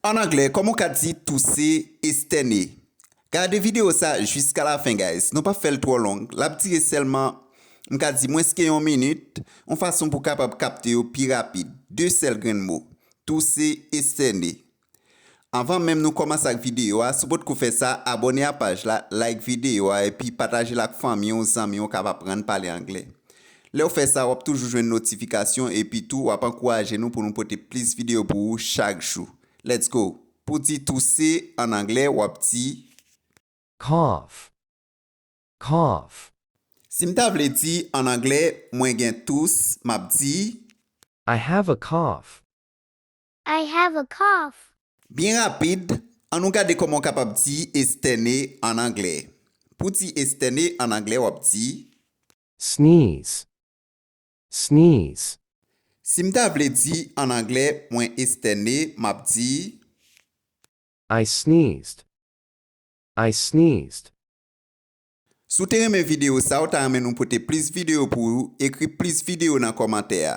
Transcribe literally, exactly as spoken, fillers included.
An anglè, kòman w ka di touse, estène? Gade videyo sa jiska lafen, guys. Nou p ap fè l twò long. L ap dire sèlman, m ka di, mwens ke yon minit, yon fason pou w kapab kapte yo pi rapid. De sèl grenn mo. Touse, estène. Anvan menm nou kòmanse ak videyo a, si w potko fè sa, abòne a paj la, like videyo a, epi pataje l ak fanmi w, zanmi w k ap aprann pale anglè. Lè w fè sa, w ap toujou jwenn notifikasyon, epi tou, w ap ankouraje nou pou nou pote plis videyo pou ou chak jou. Let's go! Pou di touse an anglè, w ap di, cough, cough. Si m ta vle di an anglè, mwen gen tous, m ap di, I have a cough. I have a cough. Byen rapid, ann nou gade kòman w kapab di estène an anglè. Pou di estène an anglè, w ap di, sneeze, sneeze. Si m ta vle di an anglè, mwen estène, m ap di, I sneezed, I sneezed. Si w te renmen videyo sa, w ta renmen nou pote plis videyo pou ou, ekri plis videyo nan kòmantè a.